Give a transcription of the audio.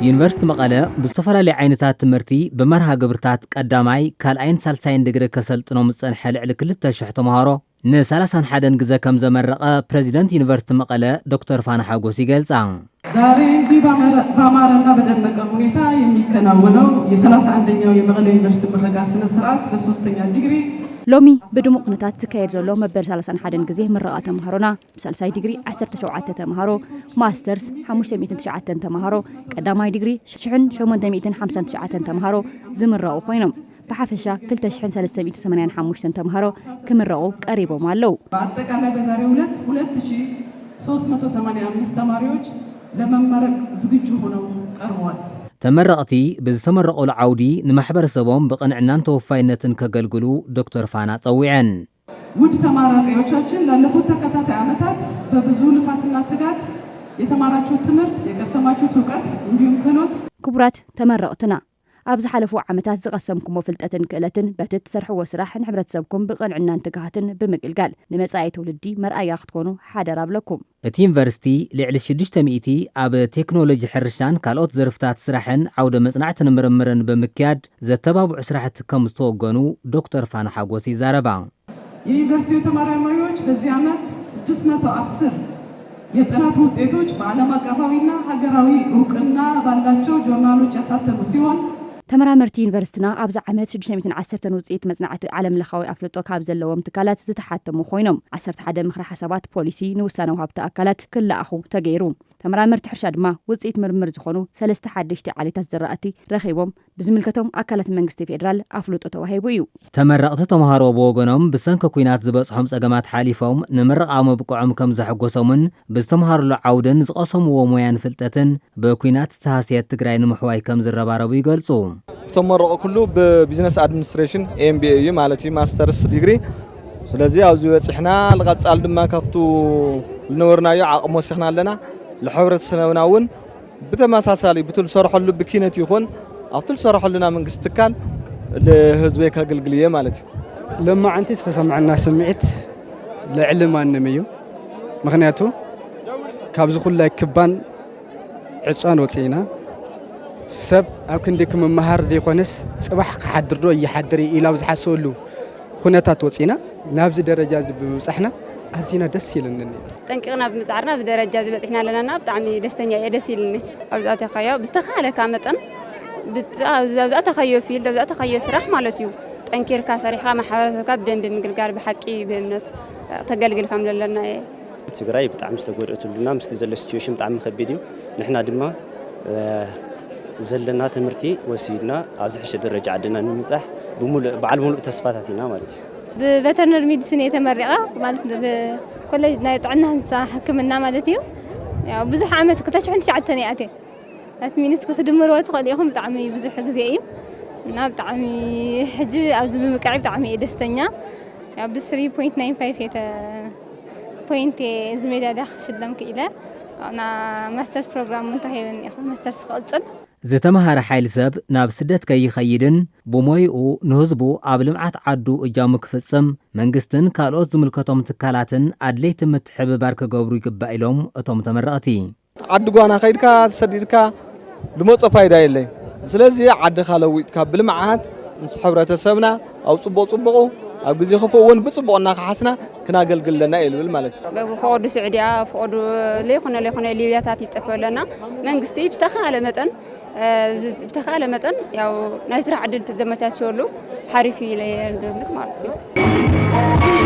ዩኒቨርሲቲ መቐለ ብዝተፈላለዩ ዓይነታት ትምህርቲ ብመርሃ ግብርታት ቀዳማይ፣ ካልኣይን ሳልሳይን ድግሪ ከሰልጥኖም ዝጸንሐ ልዕሊ ክልተ ሽሕ ተምሃሮ ን ሰላሳን ሓደን ግዘ ከም ዘመረቐ ፕሬዚደንት ዩኒቨርሲቲ መቐለ ዶክተር ፋና ሓጎስ ይገልጻ። ዛሬ እንዲህ ባማረ- ባማረና በደመቀ ሁኔታ የሚከናወነው የሰላሳ አንደኛው የመቀለ ዩኒቨርሲቲ ምረቃ ስነ ስርዓት በሶስተኛ ዲግሪ ሎሚ ብድሙቕ ኩነታት ዝካየድ ዘሎ መበል ሰላሳን ሓደን ግዜ ምረቓ ተምሃሮና፣ ብሳልሳይ ዲግሪ ዓሰርተ ሸውዓተ ተምሃሮ፣ ማስተርስ ሓሙሽተ ሚእትን ትሽዓተን ተምሃሮ፣ ቀዳማይ ዲግሪ ሽሕን ሸሞንተ ሚእትን ሓምሳን ትሽዓተን ተምሃሮ ዝምረቑ ኮይኖም፣ ብሓፈሻ ክልተ ሽሕን ሰለስተ ሚእትን ሰማንያን ሓሙሽተን ተምሃሮ ክምረቑ ቀሪቦም ኣለዉ። በአጠቃላይ በዛሬው ዕለት ሁለት ሺህ ሶስት መቶ ሰማንያ አምስት ተማሪዎች ለመመረቅ ዝግጁ ሆነው ቀርበዋል። ተመረቕቲ ብዝተመረቑሉ ዓውዲ ንማሕበረሰቦም ብቕንዕናን ተወፋይነትን ከገልግሉ ዶክተር ፋና ጸዊዐን። ውድ ተመራቂዎቻችን ላለፉት ተከታታይ ዓመታት በብዙ ልፋትና ትጋት የተማራችሁት ትምህርት፣ የቀሰማችሁት እውቀት እንዲሁም ክህሎት ክቡራት ተመረቕትና፣ ኣብ ዝሓለፉ ዓመታት ዝቐሰምኩሞ ፍልጠትን ክእለትን በቲ እትሰርሕዎ ስራሕ ንሕብረተሰብኩም ብቕንዕናን ትግሃትን ብምግልጋል ንመጻኢ ትውልዲ መርኣያ ክትኮኑ ሓደራ እብለኩም። እቲ ዩኒቨርሲቲ ልዕሊ ሽዱሽተ ሚእቲ ኣብ ቴክኖሎጂ ሕርሻን ካልኦት ዘርፍታት ስራሕን ዓውደ መጽናዕትን ምርምርን ብምክያድ ዘተባብዑ ስራሕቲ ከም ዝተወገኑ ዶክተር ፋና ሓጎስ ይዛረባ። የዩኒቨርሲቲው ተመራማሪዎች በዚህ ዓመት ስድስት መቶ አስር የጥናት ውጤቶች በዓለም አቀፋዊና ሀገራዊ እውቅና ባላቸው ጆርናሎች ያሳተሙ ሲሆን፣ ተመራመርቲ ዩኒቨርሲቲና ኣብዚ ዓመት ሽዱሽተ ሚእትን ዓሰርተን ውፅኢት መፅናዕቲ ዓለም ለኻዊ ኣፍልጦ ካብ ዘለዎም ትካላት ዝተሓተሙ ኮይኖም ዓሰርተ ሓደ ምኽረ ሓሳባት ፖሊሲ ንውሳነ ወሃብቲ ኣካላት ክለኣኹ ተገይሩ። ተመራመርቲ ሕርሻ ድማ ውፅኢት ምርምር ዝኾኑ ሰለስተ ሓደሽቲ ዓሌታት ዘራእቲ ረኺቦም ብዝምልከቶም ኣካላት መንግስቲ ፌዴራል ኣፍልጦ ተዋሂቡ እዩ። ተመረቕቲ ተምሃሮ ብወገኖም ብሰንኪ ኲናት ዝበፅሖም ፀገማት ሓሊፎም ንምርቓ ምብቅዖም ከም ዘሐጎሶምን ብዝተምሃርሉ ዓውድን ዝቐሰምዎ ሞያን ፍልጠትን ብኲናት ዝተሃስየት ትግራይ ንምሕዋይ ከም ዝረባረቡ ይገልፁ። ዝተመረቑ ኩሉ ብቢዝነስ ኣድሚኒስትሬሽን ኤምቢኤ እዩ ማለት እዩ ማስተርስ ዲግሪ። ስለዚ ኣብዚ በፂሕና ንቐፃል ድማ ካብቱ ዝነበርናዮ ዓቕሚ ወሲኽና ኣለና። ንሕብረተሰብና እውን ብተመሳሳሊ ብቲ ዝሰርሐሉ ብኪነት ይኹን ኣብቲ ዝሰርሐሉ ናይ መንግስቲ ትካል ንህዝበይ ከግልግል እየ ማለት እዩ። ሎማዓንቲ ዝተሰምዐና ስምዒት ልዕሊ ማንም እዩ። ምኽንያቱ ካብዚ ኩላይ ክባን ዕፅዋን ወፂእና ሰብ ኣብ ክንዲ ክምምሃር ዘይኮነስ ፅባሕ ክሓድር ዶ ይሓድር ኢሉ ኣብ ዝሓስበሉ ኩነታት ወፂእና ናብዚ ደረጃ እዚ ብምብፃሕና ኣዚና ደስ ኢሉኒ። ጠንቂቕና ብምፅዓርና ኣብዚ ደረጃ እዚ በፂሕና ኣለናና ብጣዕሚ ደስተኛ እየ፣ ደስ ኢሉኒ። ኣብ ዝኣተኻዮ ብዝተኻለካ መጠን ኣብ ዝኣተኻዮ ፊልድ ኣብ ዝኣተኻዮ ስራሕ ማለት እዩ ጠንኪርካ ሰሪሕኻ ማሕበረሰብካ ብደንቢ ምግልጋል ብሓቂ ብእምነት ተገልግል ከም ዘለና እየ። ትግራይ ብጣዕሚ ዝተጎድአትሉና ምስቲ ዘሎ ሲቹዌሽን ብጣዕሚ ከቢድ እዩ። ንሕና ድማ ዘለና ትምህርቲ ወሲድና ኣብ ዝሕሸ ደረጃ ዓድና ንምብፃሕ ብሙሉእ በዓል ሙሉእ ተስፋታት ኢና ማለት እዩ። ብቨተርነሪ ሜዲሲን እየ ተመሪቐ ማለት ብኮሌጅ ናይ ጥዕና ህንፃ ሕክምና ማለት እዩ። ያው ብዙሕ ዓመት ክልተ ሽሕን ትሽዓተን እየ ኣትየ ኣት ሚኒት ክትድምርዎ ትኽእሉ ኢኹም ብጣዕሚ ብዙሕ ግዜ እዩ እና ብጣዕሚ ሕጂ ኣብዚ ብምብቃዕ ብጣዕሚ እየ ደስተኛ። ያው ብ three point nine five እየ ተ point እየ እዚ ሜዳልያ ክሽለም ክኢለ። ያው ና ማስተርስ ፕሮግራም እውን ተዋሂበኒ ኢኹም ማስተርስ ክቕጽል። ዝተምሃረ ሓይሊ ሰብ ናብ ስደት ከይኸይድን ብሞይኡ ንህዝቡ ኣብ ልምዓት ዓዱ እጃሙ ክፍፅም መንግስትን ካልኦት ዝምልከቶም ትካላትን ኣድለይቲ ምትሕብባር ክገብሩ ይግባእ ኢሎም እቶም ተመረቕቲ። ዓዲ ጓና ከይድካ ተሰዲድካ ልመፆ ፋይዳ የለይ። ስለዚ ዓድኻ ለዊጥካ ብልምዓት ምስ ሕብረተሰብና ኣብ ፅቡቕ ፅቡቑ ኣብ ግዜ ክፉእ እውን ብፅቡቕ እናኸሓስና ክናገልግል ኣለና እየ ልብል ማለት እዩ። በብፈቐዱ ስዑድያ ፈቐዱ ለይኮነ ለይኮነ ሊብያታት ይጠፈ ኣለና መንግስቲ ብዝተኻለ መጠን ብተኻለ መጠን ያው ናይ ስራሕ ዕድል ተዘመቻቸወሉ ሓሪፍ እዩ ኢለ ገምት ማለት እዩ።